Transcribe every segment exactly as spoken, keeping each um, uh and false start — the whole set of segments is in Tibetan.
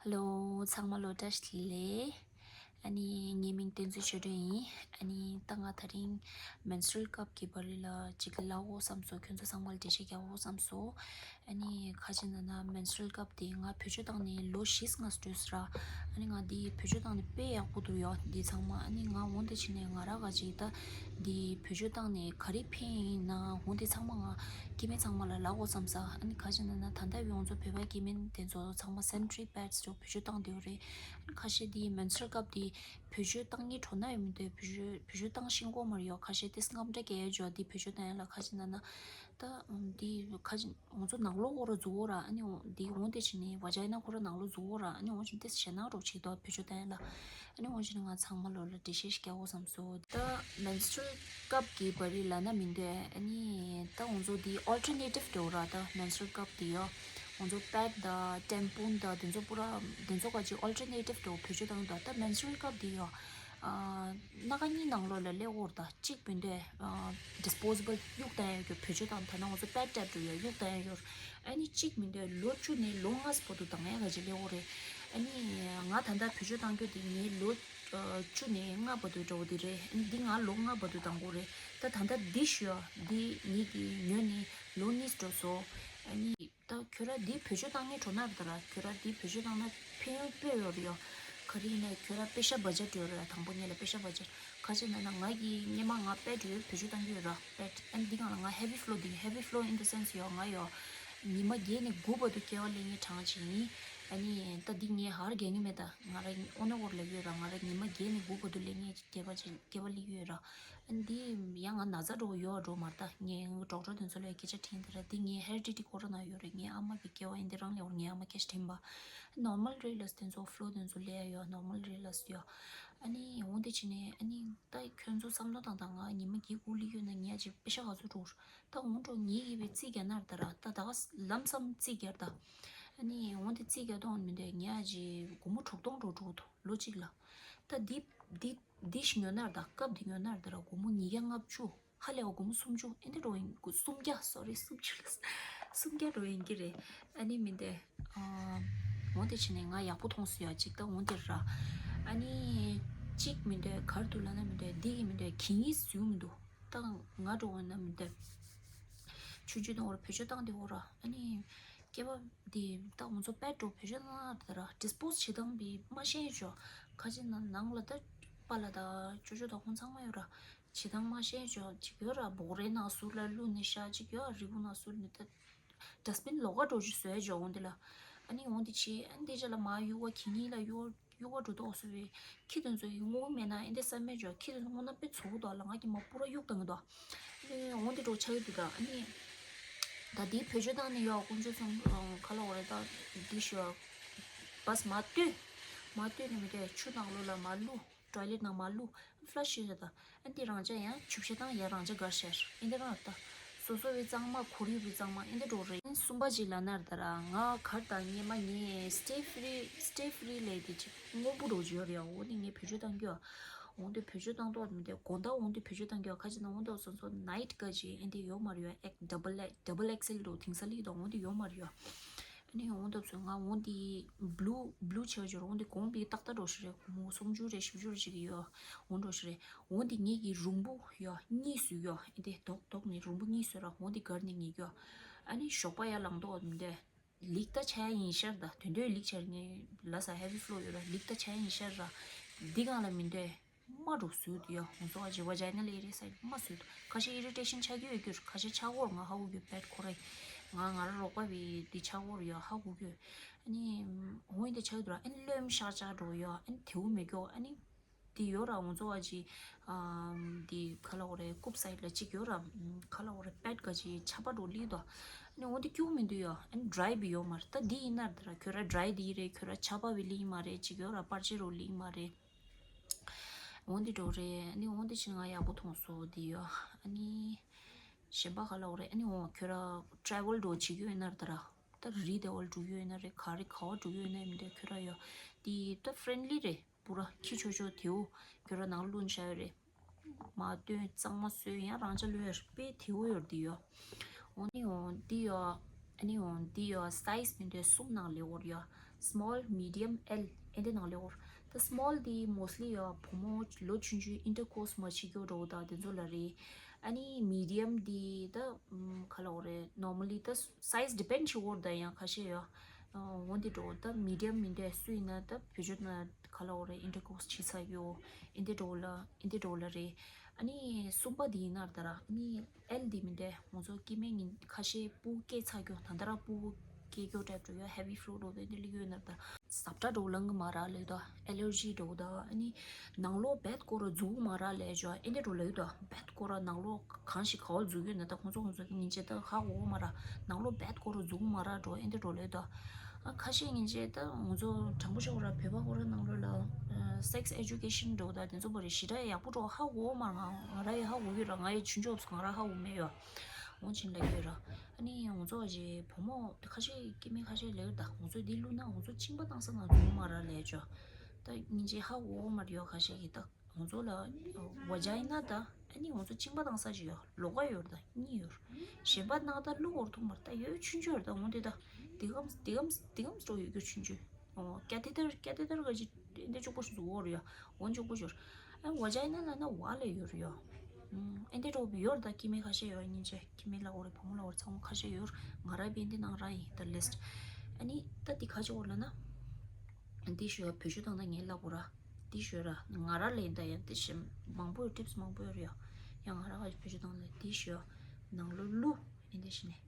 ཧེ་ལོ། ཚང་མ་ལོ་བཀྲ་ཤིས་བདེ་ལེགས། ཨ་ནི་ངའི་མིང་བསྟན་འཛིན་ཆོས་སྒྲོན་ཡིན། ཨ་ནི་ད་ང་དེ་རིང་མེན་སི་ཊུ་རལ་ཀབ་ཀྱི་བར་ལ་ཅིག་ལབ་དགོས་བསམ་སོང་། ཁྱོད་ཚོ་ཚང་མ་ལ་འགྲེལ་བཤད་རྒྱག་དགོས་བསམ་སོང་། ཨ་ནི་ཁ་ཅིག་ན་ན་མེན་སི་ཊུ་རལ་ཀབ་དེ་ང་བེད་སྤྱོད་བཏང་ནས་ལོ་བཞི་ལྔ་སྲིད་ར། ཨ་ནི་ང་འདི་བེད་སྤྱོད་བཏང་ནས་དཔེ་ཡག་པོ་འདུག་ཡ། འདི་ཚང་མ་ཨ་ནི་ང་འོང་དེ་ཕྱིན་ནས་ང་རང་ག་ཅིག་ད་འདི་བེད་སྤྱོད་བཏང་ནས་ག་རེ་ཕན་ཡིན་ན་འོང་དེ་ཚང་མ་ང་སྐྱེ་དམན་ཚང་མ་ལ་ལབ་དགོས་བསམ་ས། ཨ་ནི་ཁ་ཅིག་ན་ན་ད་ལྟ་བའི་ང་ཚོ་བོད་པ་སྐྱེ་དམན་དེ་ཚོ་ཚང་མ་སེ་ནི་ཊ་རི་པེཌ་སི་ཚོ་བེད་སྤྱོད་བཏང་བསྡད་ཡོད་རེད། ཨ་ནི་ཁ་ཤས་འདི་མེན་སི་ཊུ་རལ་ཀབ་འདི་བེད་སྤྱོད་བཏང་ངེས་འགྲོ་ན་ཡོད་མི་འདུག་བེད་སྤྱོད་བེད་སྤྱོད་བཏང་ཤེས་ཀྱི་མ་རེད་ཡ། ཁ་ཤས་དེ་སྔ་མ་འདྲ་སྐྱེ་ཡ་འཇོག་འདི་བེད་སྤྱོད་བཏང་ཡ་ལ་ཁ་ཅིག་ན་ན་ད་འདི་ཁ་ཅིག་ང་ཚོ་ནང་ལོགས་ཁོ་ར་འཛུལ་འོ་ར། ཨ་ནི་འོ་འདི་འོང་དེ་ཕྱིན་ནས་བ་ཇའི་ན་ཁོ་ར་ནང་ལོགས་འཛུལ་འོ་ར། ཨ་ནི་འོང་ཕྱིན་དེ་ཞེད་སྣང་རོགས་བྱེད་དོ་བེད་སྤྱོད་བཏང་ཡ་ལ། ཨ་ནི་འོང་ཕྱིན་ང་ཚང་མ་ལོ་ལ་འགྲེལ་བཤད་ཞིག་རྒྱག་དགོས་བསམ་སོང་། ད་མེན་སི་ཊུ་རལ་ཀབ་ཀྱི་བར་ལ་ན་མི་འདུག་ཨ་ནི་ད་ང་ཚོ་འདི་ཨོལ་ཊར་ནེ་ཊིབ་འདྲ་བོ་ར། ད་མེན་སི་ཊུ་རལ་ཀབ་འདི་ཡ་ང་ཚོ་པེཌ་དང་ཊེམ་པོན་དང་དེ་ཚོ་པུ་ར་དེ་ཚོ་ག་ཅིག་ཨོལ་ཊར་ནེ་ཊིབ་འདྲ་བོ་བེད་སྤྱོད་བཏང་འདུག་ད་མེན་སི་ཊུ་རལ་ཀབ་འདི་ཡ་སྣ་ཁ་གཉིས་ནང་ལོགས་ལ་སླེབས་འོ་ར། ད་གཅིག་མི་འདུག་ཌིས་པོ་ཟི་བལ་གཡུག་བཏང་ཡ་གི་བེད་སྤྱོད་བཏང་། ད་ནང་ང་ཚོ་པེཌ་ཊེབ་འདྲ་བོ་ཡ་གཡུག་བཏང་ཡ་ཡོད་ར། ཨ་ནི་གཅིག་མི་འདུག་ལོ་བཅུ་ནས་ལོ་ལྔ་བར་དུ་བཏང་ཡ་ག་ཅིག་སླེབས་འོ་རེད། ཨ་ནི་ང་ད་ལྟ་བེད་སྤྱོད་བཏང་རྒྱུ་དེ་ངའི་ལོ་བཅུ་ནས་ལྔ་བར་དུ་འདྲ་བོ་དེ་རེད། ཨ་ནི་འདི་ང་ལོ་ལྔ་བར་དུ་བཏང་དགོས་རེད། ད་ད་ལྟ་འདི་ཞུ་ཡ་འདི་ངེད་ཀྱིས་ཉོས་ནས་ལོ་གཉིས་འགྲོ་སོང་། ཨ་ནི་ད་ཁྱོད་ར་འདི་བེད་སྤྱོད་བཏང་ངེས་འགྲོ་ན་རེད། ད་ར་ཁྱོད་ར་འདི་བེད་སྤྱོད་བཏང་ན་ཕན་ཡོན་དཔེ་ཡོད་རེད་ཡ། ག་རེ་ཡིན་ན་ཁྱོད་ར་པེ་ཤ་བ་ཇེཊ་ཡོད་རེད་ཡ། དང་པོ་ངེད་ལ་པེ་ཤ་བ་ཇེཊ་ག་ཅིག་ན་ན་ང་གི་སྔོན་མ་ང་པེཌ་ཡོད་བེད་སྤྱོད་བཏང་གི་ཡོད་ར། པེཌ་ཨ་ནི་འདི་གང་ལ་ང་ཧེ་བི་ཕུ་ལོ་འདི་ཧེ་བི་ཕུ་ལོ་ཨིན་ད་སེན་སི་ཡ་ང་ཡ་ཉི་མ་བརྒྱད་ནས་དགུ་བར་དུ་སྐྱེ་བ་ལེན་ངེས་གྲངས་ཅིག་ཡིན། ཨ་ནི་ད་འདི་ངས་ཧར་རྒྱག་གི་མེད། ད་ང་ར་ཨོ་ན་ཝར་ལ་ཡོད་ར། ང་ར་ཉི་མ་བརྒྱད་ནས་དགུ་བར་དུ་ལེན་ངེས་སྐྱེ་བ་ཅིག་སྐྱེ་བ་ལེན་གི་ཡོད་ར། ཨ་ནི་འདི་ཡང་ང་ན་ཚ་འདྲ་བོ་ཡོད་འགྲོ་མ་རེད། ད་ངས་ཌོག་ཊར་དེ་ཚོ་ལ་སྐད་ཆ་དྲིས་དེ་ར། འདི་ངའི་ཧེ་རི་ཌི་ཊི་ཁོ་རོ་ན་ཡོད་རེད། ངའི་ཨ་མ་གི་སྐྱེ་བ་ཡིན། འདི་རང་ལས་འོར་ངའི་ཨ་མ་སྐད་ཆ་དྲིས་པ་ནོར་མལ་རེད་ལབ། དེ་ཚོ་ཕུ་ལུ་དེ་ཚོ་ལབ་ཡ་ཡོད། ནོར་མལ་རེད་ལབ་ཡོད། ཨ་ནི་འོང་དེ་ཕྱིན་ནས་ཨ་ནི་ད་ཁྱོད་ཚོ་བསམ་བློ་བཏང་དང་། ང་ཉི་མ་བརྒྱད་དགུ་ལེན་གི་ཡོད་ན་ངས་ཨ་ཅེ་པེ་ཤ་ག་ཚོད་འགྲོ། ད་འོང་འགྲོ་ངེད་ཀྱི་བའི་རྩིས་རྒྱག་ན་རེད། ད་ར་ད་ད་ག་ལམ་སམ་རྩིས་རྒྱག་རེད། ད་ཨ་ནི་འོང་དེ་རྩིས་རྒྱག་གཏོང་མི་འདོད། ངས་ཨ་ཅེ་སྒོར་མོ་དྲུག་སྟོང་འགྲོ་འགྲོ་འདུག་ལོ་གཅིག་ལ། ད་འདི་འདི་འདི་ཞིག་ཉོ་ན་རེད། ད་ཀབ་འདི་ཉོ་ན་རེད། ད་ར་སྒོར་མོ་ཉིས་བརྒྱ་ལྔ་བཅུ། ཧ་ལས་པ་སྒོར་མོ་སུམ་ཅུ་ཨེ་འདྲ་འགྲོ་ཡིན། སུམ་བརྒྱ། སོ་རི། སུམ་ཅུ་ལ་སུམ་བརྒྱ་འགྲོ་ཡིན་གྱི་རེད། ཨ་ནི་མི་འདོད། ཨ་འོང་དེ་ཕྱིན་ནས་ང་ཡག་པོ་མཐོང་སོང་ཡ། གཅིག་ད་འོང་དེ་ར། ཨ་ནི་གཅིག་མི་འདོད། ག་རེ་འདུག་ལབ་ན་མི་འདོད། འདི་གི་མི་འདོད། གད་སྙིགས་ཟུག་མི་འདུག་ད་ང་འགྲོ་འོང་ན་མི་འདོད། ཆུང་ཆུང་དང་བོ་ར་བེད་སྤྱོད་བཏང་དེ་འོ་ར། ཨ་ནི་སྐྱེ་བ་འདི་ད་ང་ཚོ་པེཌ་འདྲ་བོ་བེད་སྤྱོད་བཏང་ན་ད་ར་ཌིས་པོ་ཟི་བྱེད་སྟངས་འདི་མ་ཤེས་ཅོ། ཁ་ཅིག་ན་ནང་ལ་ད་པཱ་ལགས་དང་ཅོ་ཅོ་དང་ཁོང་ཚང་མ་ཡོད་ར། བྱེད་སྟངས་མ་ཤེས་ཅོ། ཅིག་ཡོད་ར། སྦོག་རའི་ནང་ཟུར་ལ་བླུགས་ནས་བཞག་ཅིག་ཡོད་ར། རི་བོ་ནང་ཟུར་ནས་ད་ཌས་པིན་ལོགས་ཀ་འདྲ་བོ་ཅིག་བཟོས་ཅོ་འོང་དེ་ལ། ཨ་ནི་འོང་དེ་ཕྱིན་ཨ་ནི་དེ་རྗེས་ལ་མར་གཡུག་པ་གད་སྙིགས་ལ་གཡུག་གཡུག་པ་འགྲོ་དོགས་སུ་བའི་ཁྱི་དེ་ཚོ་ཡི་སྔོ་པོ་མེད་ན་ཨེ་འདྲ་བསམ་མེད་ཅོ། ཁྱི་དེ་ཚོ་སྔོ་ན་དཔེ་ཚོ་གུ་དོག་ལ་ང་གི་མ་པུ་ར་གཡུག་བཏང་གི་དོག་ཨ་ནི་འོང་དེ་འགྲོ་ཆགས་ཀྱི་འདུག་ད་ཨ་ནི་ད་དེའི་བེད་སྤྱོད་བཏང་ནས་ཡོད། དཀོན་མཆོག་གསུམ་ག་ལ་འོ་རེད། ད་འདི་ཞུ་བ་བས་མ་ལྟོས། མ་ལྟོས་ནས་མི་དེ་ཆུ་ནང་ལོགས་ལ་མ་བླུགས། ཊོའི་ལེཊ་ནང་མ་བླུགས། ཕ་ལ་ཤི་ཤ་ད། ཨ་འདི་རང་ཅག་ཡང་ཆུ་བཤལ་བཏང་ཡ་རང་ཅག་གར་ཤར་ཨེ་འདི་རང་ད། སོ་སོ་བའི་གཙང་མ་ཁོར་ཡུག་བའི་གཙང་མ་ཨེ་འདི་འགྲོ་རེད། གསུམ་པ་ཅིག་ལབ་ན་རེད། ད་ར་ང་གར་དང་སྔོན་མ་ངས་སི་ཊེ་ཕི་རི་སི་ཊེ་ཕི་རི་ལབ་དེ་ཅིག་སྔོན་པོ་འགྲོ་ཅིག་ཡོད་རེད་ཡ། འོ་ནི་ངས་བེད་སྤྱོད་བཏང་རྒྱུ་ཡ། འོ་འདི་བེད་སྤྱོད་བཏང་ཐོག་མི་འདི་དགོང་དག་འོ་འདི་བེད་སྤྱོད་བཏང་རྒྱུ་ཡ། ཁ་ཅིག་ན་འོ་འདི་སོ་སོ་ནའིཊ་ག་ཅིག་ཨེ་འདི་ཡོད་མ་རེད་ཡ། ཨེག་ཌབ་བལ་ཨེག་ཌབ་བལ་ཨེག་སེལ་འགྲོ་དེང་སང་སླེབས་འདུག་འོ་འདི་ཡོད་མ་རེད་ཡ། ཨ་ནི་འོང་ཐབས་སུ་ང་འོང་འདི་བླུ་བླུ་ཆེ་བ་ཅིག་འོང་འདི་གོང་པའི་ཏག་ཏག་འགྲོ་ཞིག་རེད། སྒོར་མོ་སུམ་ཅུ་རེད། བཞི་བཅུ་རེད་ཅིག་ཡོད་འོང་འགྲོ་ཞིག་རེད། འོང་འདི་ངེད་ཀྱི་རུམ་བུ་ཡོད་གཉིས་སུ་ཡོད་ཨེ་འདི་རྡོག་རྡོག་ནི་རུམ་བུ་གཉིས་སུ་ར། འོང་འདི་གར་ནི་ངེད་ཀྱོ། ཨ་ནི་ཞོགས་པ་ཡར་ལངས་ཐོག་མི་འདི་ལིག་ད་ཆ་ཡ་ཡིན་ཤར་ད་དོན་དོན་ལིག་ཆར་ངེད་ལ་ས་ཧེ་བི་ཕུ་ལོ་ཡོད་ར། ལིག་ད་ཆ་ཡ་ཡིན་ཤར་ར། འདི་གང་ལ་མི་འདི། མ་འགྲོ་སུས་དུ་ཡ་ཧུང་སོ་ཨ་ཇི་བ་ཇའི་ན་ལེ་རེ་སའི་མ་སུས་དུ་ཁ་ཤས་ཨི་རི་ཊེ་ཤན་ཆགས་ཀྱི་ཡོད་རྒྱུར་ཁ་ཤས་ཆགས་འོར་ང་ཧ་གོ་རྒྱུ་པེད་ཁོ་རེ་ང་ང་ར་རོགས་པ་བི་དི་ཆགས་འོར་ཡ་ཧ་གོ་རྒྱུ། ཨ་ནི་ཧུང་ཡིན་དེ་ཆགས་དུ་ར་ཨ་ནི་ལོས་ཤག་ཆགས་འགྲོ་ཡ་ཨ་ནི་དེའུ་མེ་ཀྱོ་ཨ་ནི་དེ་ཡོ་ར་ཧུང་སོ་ཨ་ཇི་དི་ཁ་ལ་འོ་རེ་ཀུབ་སའི་ལ་གཅིག་ཡོ་ར་ཁ་ལ་འོ་རེ་པེད་ག་ཅི་ཆ་པ་འགྲོ་ལི་དོ་ཨ་ནི་འོ་དེ་ཀྱུ་མི་འདུག་ཡ་ཨ་ནི་ཌ་རའི་བི་ཡོ་མར་ད་དི་ཡིན་ན་ར་ད་ར་ཁྱོད་ར་ཌ་རའི་དི་རེ་ཁྱོད་ར་ཆ་པ་བི་ལི་མ་རེ་གཅིག་ཡོ་ར་པར་ཆེ་རོ་ལི་མ་རེ། འོ་འདི་འགྲོ་རེད། ཨ་ནི་འོ་འདི་ཕྱིན་ང་ཡག་པོ་མཐོང་སོང་འདི་ཡོ། ཨ་ནི་གཞན་པ་ག་ལ་འོ་རེད། ཨ་ནི་འོ་ཁྱོད་ར་ཊེ་རེ་ཝལ་འགྲོ་བྱེད་ཀྱི་ཡོད་ན་རེད་ད་ར། ད་རི་དེ་ཝལ་འགྲོ་གི་ཡོད་ན་རེད། ག་རེ་ག་བ་འགྲོ་གི་ཡོད་ན་མི་འདུག་ཁྱོད་ར་ཡོ། འདི་ད་ཕ་རེན་ལི་རེད་པུ་ར་ཁྱི་ཆོ་ཆོ་དེའུ་ཁྱོད་ར་ནང་ལ་བླུགས་བཞག་ཡོད་རེད། མ་སྟོན་གཙང་མ་བཟོས་ཡང་རང་ཅག་ལོས་དཔེ་དེའུ་ཡོད་འདི་ཡོ། འོ་ནི་འོ་འདི་ཡོ། ཨ་ནི་འོ་འདི་ཡོ་སའི་ཛི་མི་འདུག་གསུམ་ནང་ལེ་འོར་ཡོ། small, medium, L ཨེ་འདི་ནང་ལེའོ། ད་small འདི་mostly ཡ་བུ་མོ་ལོ་ཆུང་ཆུང་intercourse མ་བྱེད་རྒྱུ་འདྲ་བོ་དང་དེ་ཚོ་ལ་རེད། ཨ་ནི་medium འདི་ད་ཨམ་ག་ལབ་དགོས་རེད། normally ད་size depend བྱེད་འོར་ད་ཡང་ཁ་ཤས་ཡ་འོ་འདི་འདྲ་བོ། ད་medium མིན་འདྲ་སུ་ཡིན་ན་ད་བོད་ཆོས་ན་ག་ལབ་དགོས་རེད། intercourse བྱེད་ཚར་ཡོ་ཨེ་འདི་འདྲ་བོ་ལ་ཨེ་འདི་འདྲ་བོ་ལ་རེད། ཨ་ནི་གསུམ་པ་འདི་ཡིན་ན་ད་ར་ཨ་ནི་L འདི་མིན་འདྲ་ང་ཚོ་སྐྱེ་དམན་ཉིན་ཁ་ཤས་སྤུ་གུ་སྐྱེས་ཚར་རྒྱུ་ད་ད་ར་སྤུ་གུ་སྐྱེ་རྒྱུ་type འགྲོ་ཡ་heavy flow འགྲོ་དེ་འདི་ལི་ཡོད་ན་ད་ཟབ་ཁྲ་འགྲོ་ལང་གི་མ་ར་ལེ་ད་allergy འགྲོ་ད། ཨ་ནི་ནང་ལོགས་བད་ཀོ་ར་འཛུགས་མ་ར་ལེ་ཇོ་ཨེ་འདི་འགྲོ་ལེ་ད་བད་ཀོ་ར་ནང་ལོགས་གང་ཞིག་ག་བ་འཛུགས་ཡོད་ན་ད་ཁོང་ཚོ་ཁོང་ཚོ་གི་ཉིན་བྱེད་ད་ཧ་གོ་མ་ར་ནང་ལོགས་བད་ཀོ་ར་འཛུགས་མ་ར་འགྲོ་ཨེ་འདི་འགྲོ་ལེ་ད། ཨ་ཁ་ཤས་ཉིན་བྱེད་ད་ང་ཚོ་དྲང་པོ་ཤོག་ར་བོད་པ་ཁོ་ར་ནང་ལོགས་ལ་sex education འགྲོ་ད་དེ་ཚོ་བ་རེ་ཞེ་དྲག་ཡག་པོ་འགྲོ་ཧ་གོ་མ་ར་ང་ར་ཡི་ཧ་གོ་གི་ར་ང་ཡི་ཆུན་ཆོབ་སོང་ང་ར་ཧ་གོ་མེད་ཡོ། འོང་ཕྱིན་ལ་ཡོད་ར། ཨ་ནི་ང་ཚོ་བ་རེ་བུ་མོ་ཁ་ཤས་སྐྱེ་དམན་ཁ་ཤས་ལེ་ད་ང་ཚོ་འདི་བླུག་ན་ང་ཚོ་གཅིན་པ་བཏང་ས་ན་འཛུགས་མ་ར་ལས་ཅོ། ད་ཉིན་བྱེད་ཧ་གོ་མ་ར་ཡོ་ཁ་ཤས་ཀྱི་ད་ང་ཚོ་ལ་vagina ད་ཨ་ནི་ང་ཚོ་གཅིན་པ་བཏང་ས་ཞིག་ཡོ་ལོགས་ཀ་ཡོད་ད་གཉིས་ཡོད། གཞན་པ་ན་ད་བླུག་འོར་ཐུག་མ་ར་ད་ཡོད་ཆུན་ཆོད་ད་འོང་དེ་ད་དེ་གམ་དེ་གམ་དེ་གམ་སྤྲོ་ཡོད་རྒྱུ་ཆུན་ཆོད། ཨོ་catheter catheter ག་ཅི་འདི་ཅུག་པོ་ཞིག་འཛུགས་འོར་ཡོ་འོང་ཅུག་པོ་ཞོར། ཨ་vagina ན་ན་བ་ལས་ཡོད་ཡོ། ཨེ་འདི་འགྲོ་བི་ཡོར་ད་ཀི་མེ་ཁ་ཤས་ཡོད་ཉིན་བྱེད་ཀི་མེ་ལ་འོ་རེ་བུ་མོ་ལ་འོ་རེ་ཚང་མ་ཁ་ཤས་ཡོད། ང་ར་བི་འདི་ནང་ར་ཡིན་ད་list། ཨ་ནི་ད་འདི་ཁ་ཅིག་འོ་ལ་ན། འདི་ཞོ་བོད་ཆོས་དང་ད་ངའི་ལ་བོ་ར། འདི་ཞོ་ར་ང་ར་ལེན་ད་ཡང་འདི་ཞེ་མང་པོ་ཡོད་tips མང་པོ་ཡོད་ཡོ། ཡང་ང་ར་བ་བོད་ཆོས་དང་ལ་འདི་ཞོ་ནང་ལོ་ལུ་ཨེ་འདི་ཞེ་ནས།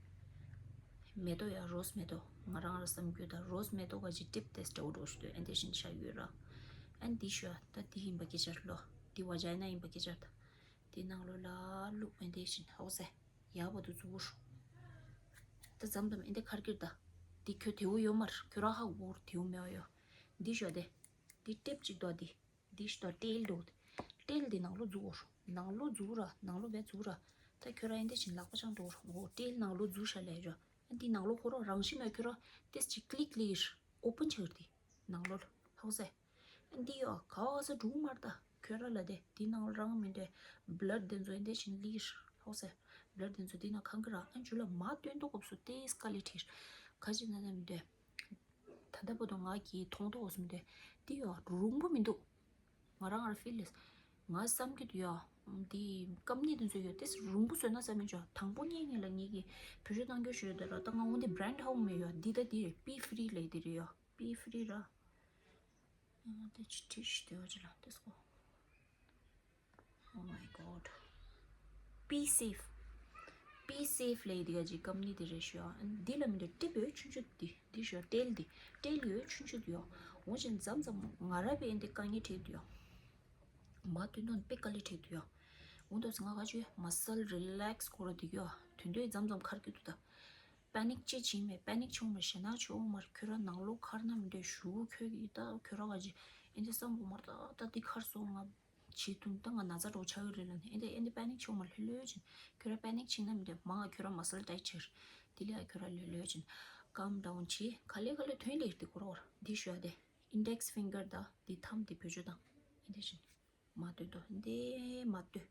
མེ་ཏོག་ཡ་rose མེ་ཏོག་ང་རང་ར་བསམ་རྒྱུ་ད་rose མེ་ཏོག་ག་ཅི་tip test འོ་འགྲོ་ཞུ་དུ་ཨེ་འདི་ཞེ་ནས་ཤ་ཡོད་ར། ཨ་ནི་འདི་ཞོ་ད་འདི་ཡིན་པ་སྐད་ཆ་ལོ། འདི་vagina ཡིན་པ་སྐད་ཆ་ད། དེ་ནང་ལོ་ལ་བླུག་ཨེ་འདི་བཞིན་ཧའོ་ཟེ། ཡག་པོ་འདུག་འཛུགས། ད་མཚམས་མཚམས་ཨེ་འདི་ཁར་ཀིར་ད། འདི་ཁྱོད་དེའུ་ཡོད་མར་ཁྱོད་ར་ཧ་འུར་དེའུ་མེ་བ་ཡོ། འདི་ཞོ་དེ། འདི་ཊེབ་ཅིག་དོ་འདི། འདི་ཞོ་ཊེལ་འདུག་ཊེལ་འདི་ནང་ལོ་འཛུགས་འོར། ནང་ལོ་འཛུགས་ར་ནང་ལོ་བས་འཛུགས་ར། ད་ཁྱོད་ར་ཨེ་འདི་བཞིན་ལག་པ་འཆང་འགྲོ་འོར་འོ་ཊེལ་ནང་ལོ་འཛུགས་ཤ་ལས་ར། ཨེ་འདི་ནང་ལོ་ཁོ་ར་རང་བཞིན་མེད་ཁྱོད་ར་ཏེས་ཅིག་click click འོ་པན་ཆགས་འདི། ནང་ལོ་ལ་ཧའོ་ཟེ། འདི་ཡོ་ག་བ་ས་འགྲུག་མར་ད་ཁྱོད་ར་ལ་དེ་འདི་ནང་རང་མི་འདྲ་blood དེ་ཚོ་འདི་བཞིན་ལིར་ཧའོ་ཟེ། blood དེ་ཚོ་འདི་ན་ཁང་གི་ར་ཨན་ཇུ་ལ་མ་སྟོན་ཏོ་གོབ་སུ་ཏེས་ཀ་ལི་ཁྲིར་ཁ་ཅིག་ན་ན་མི་འདྲ། ད་ལྟ་བར་དུ་ང་གིས་མཐོང་ཏོ་གོབ་སུ་མི་འདྲ། འདི་ཡོ་རུང་པོ་མི་འདུག་ང་རང་ང་ར་ཕིལ་ལེས། ང་བསམ་གྱི་འདུག་ཡ། འདི་སྐམ་ནི་དེ་ཚོ་ཡོད་དེ་རུང་པོ་བཟོས་ན་བསམ་མི་འཇོག་དང་པོ་ངེད་ངེད་ལ་ངེད་ཀྱི་བེད་སྤྱོད་གཏང་རྒྱུ་ཞུ་ཡོད་དེ་ར་ད་ང་འོ་འདི་brand ཧ་གོ་མེད་ཡ་འདི་ད་འདི་རེད་Pee Free ལས་འདི་རེད་ཡ། Pee Free ར། ཨ་དེ་ཅི་ཏི་ཤུ་དེ་བ་ཅི་ལ་དེ་སྐོ། Oh my god. Pee Safe. Pee Safe ལས་འདི་ག་ཅི་སྐམ་ནི་དེ་རེད་ཞུ་ཡ། འདི་ལ་མི་འདི་ཊེབ་ཡོད་ཆུང་ཆུང་འདི་འདི་ཞུ་ཡ་ཊེལ་འདི་ཊེལ་ཡོད་ཆུང་ཆུང་འདི་ཡ། འོ་ཅན་མཚམས་མཚམས་ང་ར་བས་འདི་དཀའ་ངལ་འཕྲད་འདུག་ཡ། མ་དོན་དོན་པེ་ཀ་ལི་ཁྲིད་དུ་ཡོ། འོ་འདུག་ང་ག་ཅུ་མ་སལ་རི་ལེགས་ཁོ་ར་འདི་ཡོ། དོན་དོན་མཚམས་མཚམས་ཁར་གྱི་འདུག་ད། པེ་ནིག་ཅི་བྱིན་མེད་པེ་ནིག་ཆུང་མེད་ཞེ་ན་ཆུང་མར་ཁྱོད་ར་ནང་ལོགས་ཁར་ན་མི་འདོད་ཞུ་ཁྱོད་ཀྱི་ད་ཁྱོད་ར་ག་ཅི་ཨེ་འདི་བསམ་གོ་མར་ད་ད་འདི་ཁར་སོང་ང་བྱེད་དུ་ད་ང་ན་ཚ་འགྲོ་ཆགས་ཡོད་རེད་ལ་ནི་ཨེ་འདི་ཨེ་འདི་པེ་ནིག་ཆུང་མར་ལྷོད་ལྷོད་ཅིན་ཁྱོད་ར་པེ་ནིག་བྱིན་ན་མི་འདོད་མ་ང་ཁྱོད་ར་མ་སལ་ཊའིཊ་ཆེར་དེ་ལས་ཁྱོད་ར་ལྷོད་ལྷོད་ཅིན་ཀམ་ཌའུན་བྱེད་ག་ལེ་ག་ལེ་དོན་ལེགས་འདི་ཁོ་ར་བར་འདི་ཞུ་ཡ་དེ། index finger ད་འདི་ཐམ་འདི་བེད་སྤྱོད་དང་འདི་བཞིན་མ་སྟོན་ཏོ་འདི་མ་སྟོན།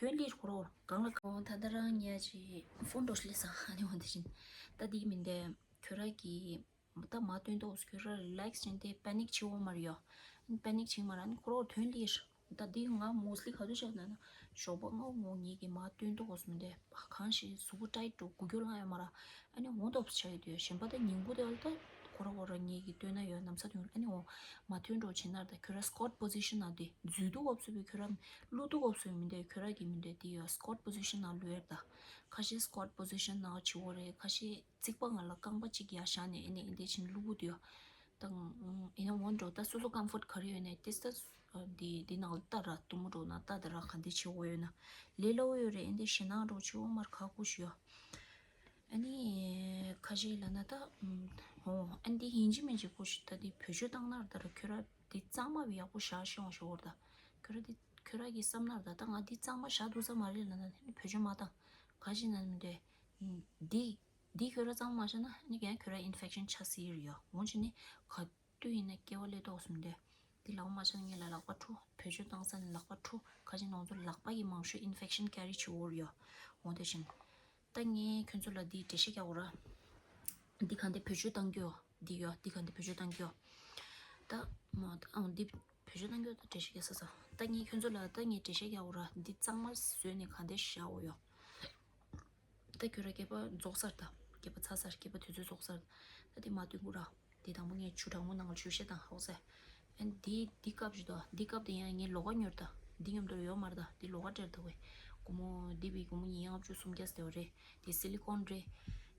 དོན་ལིར་ཁོ་རོ་གང་ལ་གང་ད་ད་རང་ཉལ་ཅི་ཕོན་འགྲོ་ཤི་ལེ་ས་ཨ་ནི་འོ་འདི་བཞིན་ད་འདི་མིན་ཏེ་ཁྱོད་ར་གི་ད་མ་སྟོན་ཏོ་ཁྱོད་ར་relax བྱིན་ཏེ་panic བྱེད་འོ་མ་རེད་ཡོ། panic བྱིན་མ་ར་ནི་ཁོ་རོ་དོན་ལིར། ད་འདི་ང་mostly ག་དུས་བྱས་ན་ན་ཞོགས་པ་སྔ་མོ་ངེད་ཀྱི་མ་སྟོན་ཏོ་གོ་སོང་དེ་གང་ཞིག་གཟུགས་པོ་tight འགྲོ་འགུལ་སྐྱོད་ལངས་ཡོད་མ་ར། ཨ་ནི་འོང་ཏོག་ཙམ་བྱ་ཡི་དུས་གཞན་པ་ད་ཉིན་གུང་དེ་ལ་ད་ཁོ་ར་ཁོ་ར་ངེད་ཀྱི་སྟོན་ན་ཡོད་ནམ་ས་དུས་ཨ་ནི་འོང་མ་ཐོན་འགྲོ་བྱེད་ན་ད་ཁྱོད་ར་squat position ན་དེ་འཛུལ་ཏོ་གོ་སོང་བས་ཁྱོད་ར་བླུག་ཏོ་གོ་སོང་མི་འདུག་ཁྱོད་ར་གི་མི་འདུག་དེ་ཡོད་squat position ན་ལུས་ཡར་ད་ཁ་ཤས་squat position ན་བྱེད་འོ་རེད་ཁ་ཤས་རྩིག་པ་ང་ལ་རྐང་པ་གཅིག་ཡར་བཞག་ནས་ཨ་ནི་ཨ་འདི་བྱིན་བླུག་གོ་དུས་ཡོད། དང་། ཨེ་ན་འོན་འགྲོ་ད་སོ་སོ་comfort ག་རེ་ཡོད་ནས་ཏེ་ས། འདི་འདི་ནང་ལ་ལྟ་ར་དུ་མོ་འགྲོ་ན་ལྟ་ད་ར་ག་འདི་བྱེད་འོ་ཡོད་ན། ལས་སླ་བོ་ཡོད་རེད་ཨེ་འདི་ཞེ་ནང་འགྲོ་བྱེད་འོ་མར་ཁ་ཁུ་ཞུ་ཡོ། ཨ་ནི། ཁ་ཤས་ལ་ན་ད། ཧོ་ཨ་འདི་ཡིན་གཅིག་མིན་གཅིག་ཁུ་ཞུ་ད་འདི་བེད་སྤྱོད་བཏང་ན་ར་ད་ར་ཁྱོད་ར་འདི་གཙང་མ་བི་ཡག་པོ་བཞག་ཤེས་འོང་ཞུ་འོ་ར་ད། ཁྱོད་ར་འདི་ཁྱོད་ར་གི་བསམ་ན་ར་ད་ད་ང་འདི་གཙང་མ་བཞག་འདུག་ས་མ་རེད་ལ་ན་ད་བེད་སྤྱོད་མ་བཏང་། ག་ཞིག་ན་མི་འདུག་འདི། འདི་ཁྱོད་ར་གཙང་མ་མ་བྱས་ན་ནི་ཀྱང་ཁྱོད་ར་infection ཆགས་སྲིད་ཡོད་ཡོ། འོན་ཀྱང་ནི་ག་དུས་ཡིན་ན་སྐྱེ་བ་ལས་ཏོག་སོང་དེ། འདི་ལག་པ་མ་བྱས་ན་ངས་ལ་ལག་པ་འཁྲུ་བེད་སྤྱོད་བཏང་ས་ནས་ལག་པ་འཁྲུ་ཁ་ཅིག་ནང་ཚོ་ལག་པ་ཡི་མང་ཤོས་infection carry བྱེད་འོར་ཡོ། འོ་དེ་བཞིན། ད་ངས་ཁྱོད་ཚོ་ལ་འདི་འགྲེལ་བཤད་རྒྱག་འོ་ར། འདི་གང་དེ་བེད་སྤྱོད་བཏང་རྒྱུ། འདི་ཡོད། འདི་ག་འདི་བེད་སྤྱོད་བཏང་གི་ཡོད། ད་མ་ཨང་འདི་བེད་སྤྱོད་བཏང་གི་ཡོད། ད་འགྲེལ་བཤད་རྒྱག་ས་ས་ད་ངས་ཁྱོད་ཚོ་ལ་ད་ངས་འགྲེལ་བཤད་རྒྱག་འོ་ར། འདི་གཙང་མ་བཟོས་ནས་ག་འདྲ་བཞག་འོ་ཡོད། ད་ཁྱོད་ར་སྐེད་པ་རྫོགས་ཚར། ད་སྐེད་པ་ཚ་ཚར། སྐེད་པ་དུས་ཚོད་རྫོགས་ཚར། ད་དེ་མ་བཏུང་གུ་ར། དེ་དང་པོ་ངས་ཆུ་གྲང་མོ་ནང་ལ་ཆུ་བཤད་དང་ཧོག་ཟེར། ཨན་དེ་དེ་སྐབས་ཞིག་ཏུ་དེ་སྐབས་དེ་ཡང་ངས་ལོགས་ཀ་ཉོར་ད། འདི་མཉམ་དུ་ཡོད་མ་རེད། ད་དེ་ལོགས་ཀ་སྤྲད་ད་བས། སྒོར་མོ་འདི་བས་སྒོར་མོ་ཉིས་བརྒྱ་ལྔ་བཅུ་སུམ་བརྒྱ་ཟེར་བ་རེད། དེ་སི་ལི་ཀོན་རེད།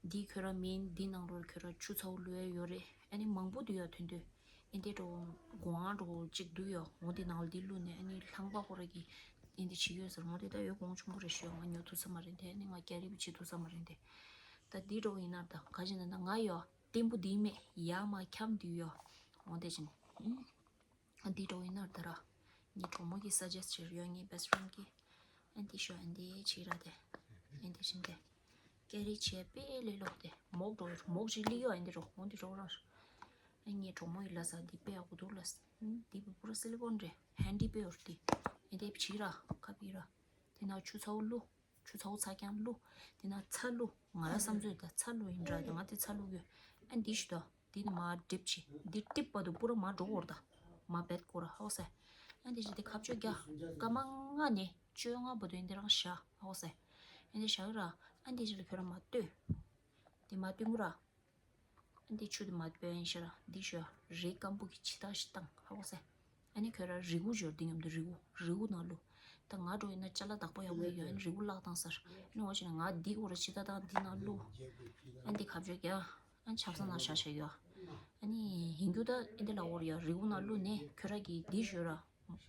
འདི་ཁྱོད་ར་མིན་འདི་ནང་ལོར་ཁྱོད་ར་ཆུ་ཚ་བོ་བླུགས་ཡ་ཡོད་རེད། ཨ་ནི་མང་པོ་འདུག་ཡ་དོན་དུ། ཨེ་འདི་འགྲོ་སྒོ་ང་འགྲོ་གཅིག་འདུག་ཡ། འོ་འདི་ནང་ལ་འདི་བླུགས་ནས་ཨ་ནི་ལྷང་པ་ཁོ་ར་གི་ཨེ་འདི་བྱེད་ཡོད་ཟེར། འོ་འདི་ད་ཡོད་གོང་ཆུང་པོ་རེད་ཤོད། ང་ཉོ་ཐུབ་ས་མ་རེད་དེ། ཨ་ནི་ང་སྐྱ་རིབ་བྱེད་ཐུབ་ས་མ་རེད་དེ། ད་འདི་འགྲོ་ཡིན་ན་ད་ག་ཅི་ན་ད་ང་ཡོད། བརྟན་པོ་འདི་མེད་ཡ་མ་འཁྱམ་འདི་ཡོད། འོ་དེ་བཞིན། ཨ་འདི་འགྲོ་ཡིན་ན་ད་ར། ངའི་གྲོགས་མོ་གི་སཱ་ཇེ་སི་ཊི་བྱེད་ཡོད། ངའི་བེ་སི་ཊི་ཕེ་རེན་ཌི་གི། ཨ་འདི་ཤོ་ཨ་འདི་བྱེད་ར་དེ། ཨ་འདི་བཞིན་དེ། སྐད་རིགས་བྱས་དཔེ་ལས་ལོག་དེ་མོག་འགྲོ་མོག་ཅིག་ལི་ཡོད། ཨ་འདི་འགྲོ་འོ་འདི་འགྲོ་ར། ཨ་ངའི་གྲོགས་མོ་ཡི་ལ་ས་འདི་དཔེ་ཡག་པོ་འདུག་ལ། འདི་བུ་པུ་ར་སི་ལི་ཀོན་རེད། ཧན་ཌི་དཔེ་ཡོད་ར་དེ། ཨ་འདི་བྱེད་ར་ཁ་པི་ར། དེ་ན་ཆུ་ཚ་བོ་བླུགས། ཆུ་ཚ་བོ་ཚ་རྐྱང་བླུགས། དེ་ན་ཚ་བླུགས། ང་ཡ་བསམ་ཚོད་ད་ཚ་བླུགས་ཡིན་འདྲ། ང་དེ་ཚ་བླུགས་ཡོད། ཨ་འདི་ཞུ་ད། འདི་ནི་མ་གྲིབ་ཆེ། འདི་གྲིབ་པ་དུ་པུ་ར་མ་འགྲོ་གོར་ད། མ་བེད་གོ་ར་ཧོ་སེ། ཨ་འདི་ཞི་དེ་ཁ་བཅོས་རྒྱ། སྐར་མ་ལྔ་ནས་བཅོ་ལྔ་བར་དུ་ཨ་འདི་རང་བཞག་ཧོ་སེ། ཨ་འདི་བཞག་ར། ཨ་འདི་ཞི་ལ་ཁྱོད་ར་མ་ལྟོས། འདི་མ་ལྟོས་གུ་ར། ཨ་འདི་ཆུ་དེ་མ་སྤོས་ཡིན་ཤ་ར། འདི་ཞོ་རི་སྐམ་པོ་གི་ཆི་ཏག་ཞིག་བཏང་ཧ་གོ་སེ། ཨ་ནི་ཁྱོད་ར་རི་གུ་ཞོ་འདི་མཉམ་དུ་རི་གུ་རི་གུ་ནང་བླུགས། ད་ང་འགྲོ་ཡིན་ན་ཅ་ལག་བདག་པོ་ཡག་པོ་ཡོད། ཨ་ནི་རི་གུ་བརླག་བཏང་ཟེར། ཨ་ནི་འོ་ཅི་ན་ང་འདི་གུ་ར་ཆི་ཏག་ཏག་འདི་ནང་བླུགས། ཨ་འདི་ཁ་བཅོས་རྒྱ། ཨ་ཆབ་གསང་ནང་བཞག་བཞག་ཡོད། ཨ་ནི་ཡིན་རྒྱུ་ད་ཨ་འདི་ལ་འོར་ཡོད། རི་གུ་ནང་བླུགས་ནས་ཁྱོད་ར་གི་འདི་ཞོ་ར།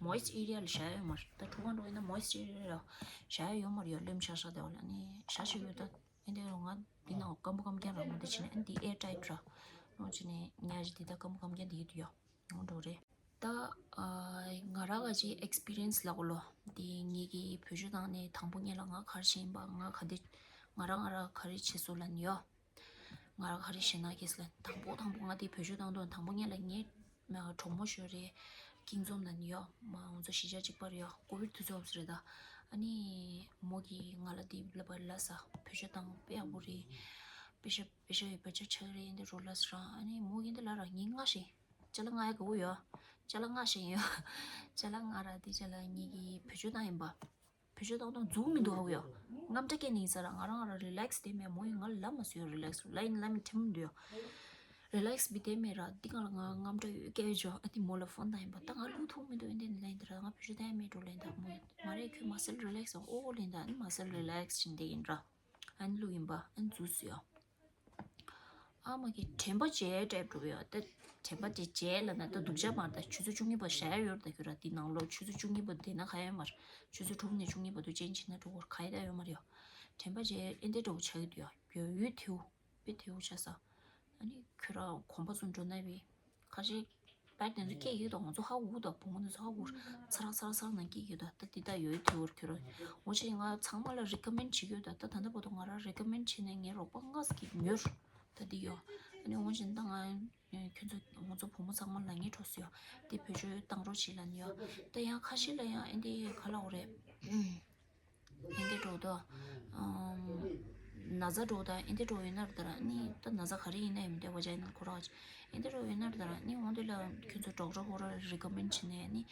མོའིས་ཊི་ཨེ་རི་ཡ་ལ་བཞག་ཡོད་མ་རེད། ད་ཁྲུ་གང་འགྲོ་ཡིན་ན་མོའིས་ཊི་ཨེ་རི་ཡ་ལ་བཞག་ཡོད་མ་རེད་ཡོད། ལེམ་ཤ་ཤ་དེ་བ་ལ་ཨ་ནི་བཞག་བཞག་ཡོད་ད། ཨ་འདི་ང་འདི་ནང་སྐམ་པོ་སྐམ་རྐྱང་ར་མོ་འདི་བྱས་ནས་ཨ་འདི་ཨེར་ཊའིཊ་ར། མོ་བྱས་ནས་ཉ་ཞིག་འདི་ད་སྐམ་པོ་སྐམ་རྐྱང་འདི་ཡོད་དུ་ཡོད། མོ་འགྲོ་རེད། ད་ང་ར་ག་ཅིག་ཨེག་སི་པི་རི་ཡན་སི་ལ་གོ་ལོ། འདི་ངེད་ཀྱི་བེད་སྤྱོད་བཏང་ནས་དང་པོ་ངེད་ལ་ང་ག་རེ་བྱས་ཡིན་པ། ང་ག་འདི་ང་ར་ང་ར་ག་རེ་བྱེད་སོ་ལ་ནི་ཡོད། ང་ར་ག་རེ་བྱེད་ན་གེ་སི་ལ་དང་པོ་དང་པོ་ང་འདི་བེད་སྤྱོད་བཏང་དུས་དང་པོ་ངེད་ལ་ངེད་གྲོགས་མོ་ཞོ་རེད། ཀིང་འཛོམས་ན་ནི་ཡོད་མ་ང་ཚོ་གཞིས་ཆགས་གཅིག་པ་རེད་ཡོད། ཀོ་བིད་དུས་ཚོད་རེད་ད། ཨ་ནི་མོ་གིས་ང་ལ་འདི་ལབ་པ་ལ་ས་བེད་སྤྱོད་བཏང་དཔེ་ཡག་པོ་རེད། པེ་ཤ་པེ་ཤ་ཡོད་པ་ཆ་ཆག་རེད་འདི་རོ་ལ་ས་ར། ཨ་ནི་མོ་གིས་འདི་ལ་ར་ངེད་ང་ཞིག་ཅ་ལག་ང་ཡ་ག་བོ་ཡོད། ཅ་ལག་ང་ཞིག་ཡོད། ཅ་ལག་ང་ར་འདི་ཅ་ལག་ངེད་ཀྱི་བེད་སྤྱོད་བཏང་ཡིན་པ། བེད་སྤྱོད་བཏང་དང་འཛུགས་མི་འདུག་ཧ་གོ་ཡ། རྔམ་སྐྲག་སྐྱེ་ནི་ཡིན་ས་ར། ང་རང་ང་རང་རི་ལེག་སི་དེ་མེད། མོ་ཡིས་ང་ལ་ལབ་མ་སོང་ཡ། རི་ལེག་སི་ལ་ཡིན་ལ་མི་ཁྲིམས་འདུག་ཡ། རི་ལེག་སི་བི་དེ་མེད་ར། འདི་གང་ལ་ང་རྔམ་སྐྲག་ཡོད་སྐད་ཅོ། ཨ་དེ་མོ་ལ་ཕོན་བཏང་ཡིན་པ། ད་ང་ལུག་ཐུག་མི་འདུག་ཨེ་འདི་ནི་ལ་ཡིན་ད་ར། ང་བེད་སྤྱོད་བཏང་ཡ་མེད་འགྲོ་ལེན་ད་མོ་ཡིས། མ་རེད་ཁྱོད་མ་སེལ་རི་ལེག་སི་ཨོ་ལེན་ད། ཨ་ནི་མ་སེལ་རི་ལེག་སི་བྱིན་དེ་ཡིན་ར། ཨ་ནི་ལུག་ཡིན་པ་ཨ་ནི་འཛུགས་སུ་ཡ། ཨ་མ་གི་དྲན་པ་བརྗེད་ཊའིབ་འགྲོ་གི་ཡོད་ད། དྲན་པ་དེ་བརྗེད་ལ་ན་ད་སྡུག་ཅག་མ་རེད་ད། ཆུ་ཚོད་བཅུ་གཉིས་པ་བཞག་ཡ་ཡོད་རེད་ད། ཁྱོད་ར་འདི་ནང་ལོགས་ཆུ་ཚོད་བཅུ་གཉིས་པ་བསྡད་ན་ག་ཡོད་མ་རེད། ཆུ་ཚོད་དྲུག་ནས་བཅུ་གཉིས་བར་དུ་ཅན་བྱེད་ན་འགྲོ་གོ་ག་ཡོད་ད་ཡོད་མ་རེད་ཡོད། དྲན་པ་བརྗེད་ཨེ་འདྲ་འགྲོ་གི་ཆགས་ཀྱི་འདུག་ཡ། ཡོད་ཡོད་དེའུ་དཔེ་དེའུ་ཆགས་ས། ཨ་ནི་ཁྱོད་ར་གོམ་པ་ཚོ་འགྲོ་ན་བི། ཁ་ཤས་པད་དེ་ཚོ་སྐད་ཡིག་དང་ང་ཚོ་ཧ་གོ་དང་བུ་མོ་དེ་ཚོ་ཧ་གོ། ཚ་རག་ཚ་རག་ཚ་རག་ནང་སྐད་ཡིག་དང་ད་འདི་ད་ཡོད་དེ་བོར་ཁྱོད་ར། འོ་ཅེ་ང་ཚང་མ་ལ་རི་ཀ་མེན་ཌི་བྱེད་ཀྱི་ཡོད་ད། ད་ད་ལྟ་བར་དུ་ང་ར་རི་ཀ་མེན་ཌི་བྱེད་ནས་ངའི་རོགས་པ་ལྔ་ཟིག་གིས་ཉོས་ད་འདི་ཡོད། ཨ་ནི་འོ་ཅེ་ད་ང་ཁྱོད་ཚོ་ང་ཚོ་བུ་མོ་ཚང་མ་ལ་ངས་འཕྲོག་སུ་ཡོད། དེ་བེད་སྤྱོད་བཏང་རོགས་བྱེད་ལ་ནི་ཡོད། ད་ཡང་ཁ་ཤས་ལ་ཡང་ཨེ་འདི་ག་ལ་འོ་རེད། ཨེ་འདི་འགྲོ་དོ། ན་ཚ་འགྲོ་དང་ཨེ་འདི་འགྲོ་ཡོད་ན་ར་ད་ར་ནི་ད་ན་ཚ་ག་རེ་ཡིན་ན་ཡང་མི་འདྲ་བ་ཇ་ཡིན་ན་ཁོ་ར་ཨེ་འདི་འགྲོ་ཡོད་ན་ར་ད་ར་ནི་འོང་དེ་ལ་ཁྱོད་ཚོ་ཌོག་ཊར་ཧོ་ར་རི་ཀ་མེན་ཌི་བྱེད་ནས་ནི་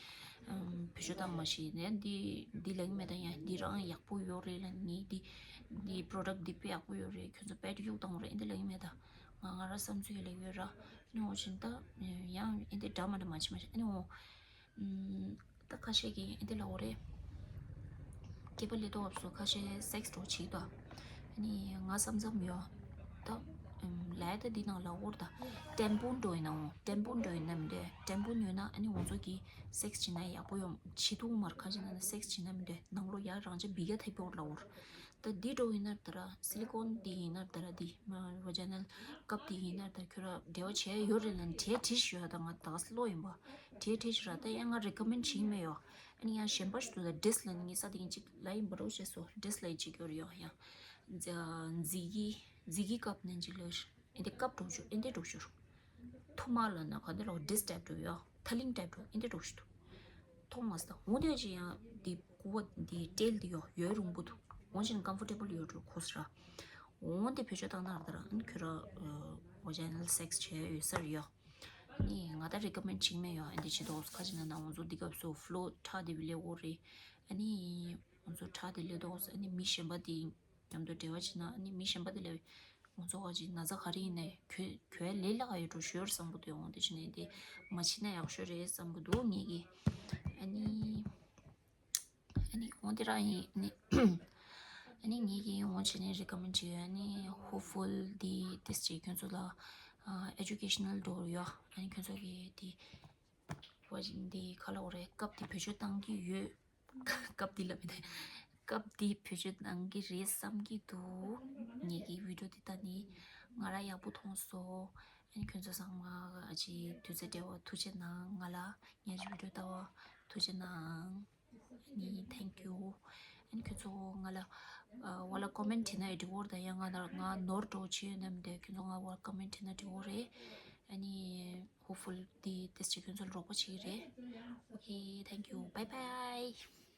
བེད་སྤྱོད་བཏང་མ་ཤེས་ནས་འདི་འདི་ལེགས་མེད་ད་ཡང་འདི་རང་ཡག་པོ་ཡོད་རེད་ལ་ནི་འདི་འདི་པྲོ་ཌག་འདི་དཔེ་ཡག་པོ་ཡོད་རེད། ཁྱོད་ཚོ་དཔེ་གཡུག་བཏང་རེད་ཨེ་འདི་ལེགས་མེད་ད་ང་ང་ར་བསམ་ཚུལ་ལེགས་ཡོད་ར་ནི་འོ་ཆེན་ད་ཡང་ཨེ་འདི་འདྲ་མ་འདྲ་མ་བྱེད་མ་ཤེས་ཨ་ནི་འོ། ད་ཁ་ཤས་ཀྱིས་འདི་ལ་འོ་རེད། སྐྱེས་པ་ལས་ཐོག་བབས་སུ་ཁ་ཤས་སེག་སི་འགྲོ་བྱེད་དོ། ཨ་ནི་ང་བསམ་བསམ་ཡོད། ད་ལས་ད་འདི་ནང་ལ་འོར་ད་ཊེམ་པུན་འགྲོ་ཡིན་ན་འོ་ཊེམ་པུན་འགྲོ་ཡིན་ན་མི་འདོད་ཊེམ་པུན་ཡོད་ན་ཨ་ནི་ང་ཚོ་གིས་སེག་སི་བྱེད་ན་ཡག་པོ་ཡོང་བྱེད་ཐུབ་མར་ཁ་ཅིག་ན་ན་སེག་སི་བྱེད་ན་མི་འདོད་ནང་ལོ་ཡར་རང་ཅག་བི་ག་ཐེབས་པོར་ལ་འོར། ད་འདི་འགྲོ་ཡིན་ན་ད་ར་སི་ལི་ཀོན་འདི་ཡིན་ན་ད་ར་འདི་ཝ་ཇ་ནལ་ཀབ་འདི་ཡིན་ན་ད་ཁྱོད་ར་འབྲེལ་བ་བྱས་ཡོད་རེད་ལ་འབྲེལ་བྲིས་ཤིག་ཡོད་ད་ང་ད་ག་ལོ་ཡིན་པ་འབྲེལ་བྲིས་ཤིག་ར་ད་ཡང་ང་རེ་ཀ་མེན་ཌི་བྱེད་ཀྱི་མེད་ཡོད། ཨ་ནི་ཡང་གཞན་པ་ཞིག་འདུག་ད་ཌིས་ལ་ནི་ངས་ས་དེ་ཡིན་གཅིག་ལ་ཡིན་པ་རོ་བྱས་སོ་ཌིས་ལ་ཡིན་གཅིག་ཡོད་རེད་ཡོད་ཡང་། མཛེས་ཀྱི་མཛེས་ཀྱི་ཀབ་ནན་གཅིག་ལ་ཨེ་འདི་ཀབ་འགྲོ་ཞུ་ཨེ་འདི་འགྲོ་ཞུ། ཐུ་མ་ལ་ན་ག་འདི་ལ་ཌིས་ཊེབ་འགྲོ་ཡོད་ཐ་ལིང་ཊེབ་འགྲོ་ཨེ་འདི་འགྲོ་ཞུ་འདུག་ཐོག་མ་ས་ད་འོ་དེ་ཅི་ཡང་འདི་ཀུ་བ་འདི་ཊེལ་འདི་ཡོད་ཡོད་རུང་པོ་འདུག་འོ་ཅི་ན་ཀམ་ཕོར་ཊེ་བལ་ཡོད་འགྲོ་ཁོ་ས་ར། འོ་འདི་བེད་སྤྱོད་བཏང་ན་ར་ད་ར་ཨ་ནི་ཁྱོད་ར་ vaginal sex བྱས་ཡོད་ས་རེད་ཡ། ཨ་ནི་ང་ད་recommend བྱེད་མེད་ཡ། ཨ་འདི་བྱེད་དོ་ཁ་ཅིག་ན་ན་ང་ཚོ་འདི་སྐབས་སུ་flow་ཁྲག་འདི་བི་ལེ་འོ་རེད། ཨ་ནི་ང་ཚོ་ཁྲག་འདི་ལེ་དོ་ཨ་ནི་མི་གཞན་པ་འདི་མཉམ་དུ་འབྲེལ་བ་བྱེད་ན་ཨ་ནི་མི་གཞན་པ་འདི་ལ་ང་ཚོ་ཁ་ཅིག་ན་ཚ་ག་རེ་ཡིན་ནའི་གྱོད་གྱོད་ལས་སླ་ག་ཡོད་འགྲོ་ཞོར་བསམ་གི་འདུག་ཡོང་འདི་བྱེད་ནས་འདི་མ་བྱེད་ན་ཡག་ཤོས་རེད་བསམ་གི་འདུག་ངེད་ཀྱི། ཨ་ནི། ཨ་ནི་འོ་དེ་རང་ཡིན། ཨ་ནི་ཨ་ནི་ངེད་ཀྱིས་འོ་བྱས་ནས་recommend བྱེད་ཡོད། ཨ་ནི་hopeful འདི་test བྱེད་ཁྱོད་ཚོ་ལ་ཨ་educational འགྲོ་ཡོད། ཨ་ནི་ཁྱོད་ཚོ་གིས་དེ་བ་འདི་ག་ལ་འོ་རེད། སྐབས་དེ་བེད་སྤྱོད་བཏང་གི་ཡོད། སྐབས་དེ་ལ་མི་འདུག་སྐབས་དེ་བེད་སྤྱོད་གཏང་གི་རེད་བསམ་གྱི་འདུག་ངེད་ཀྱི་video འདི་ལྟ་ནི་ང་རང་ཡག་པོ་མཐོང་སོང་། ཨ་ནི་ཁྱོད་ཚོ་ཚང་མ་ཨ་ཅེ་དུས་ཚོད་སྤྲད་པ་ཐུགས་རྗེ་གནང་། ང་ལ་ངའི་video ལྟ་བ་ཐུགས་རྗེ་གནང་། ཨ་ནི་thank you། ཨ་ནི་ཁྱོད་ཚོ་ང་ལ་ཨ་བ་ལ་comment བྱེད་ན་ཡི་འགྲིག་གི་རེད་ད། ཡང་ང་ལ་ང་ནོར་འགྲོ་བྱེད་ཡོད་ནམ་དེ་ཁྱོད་ཚོ་ང་བ་comment བྱེད་ན་འགྲིག་གི་རེད། ཨ་ནི་hopeful འདི་test བྱེད་ཁྱོད་ཚོ་ལ་རོགས་པ་བྱེད་ཀྱི་རེད། Okay, thank you, bye bye།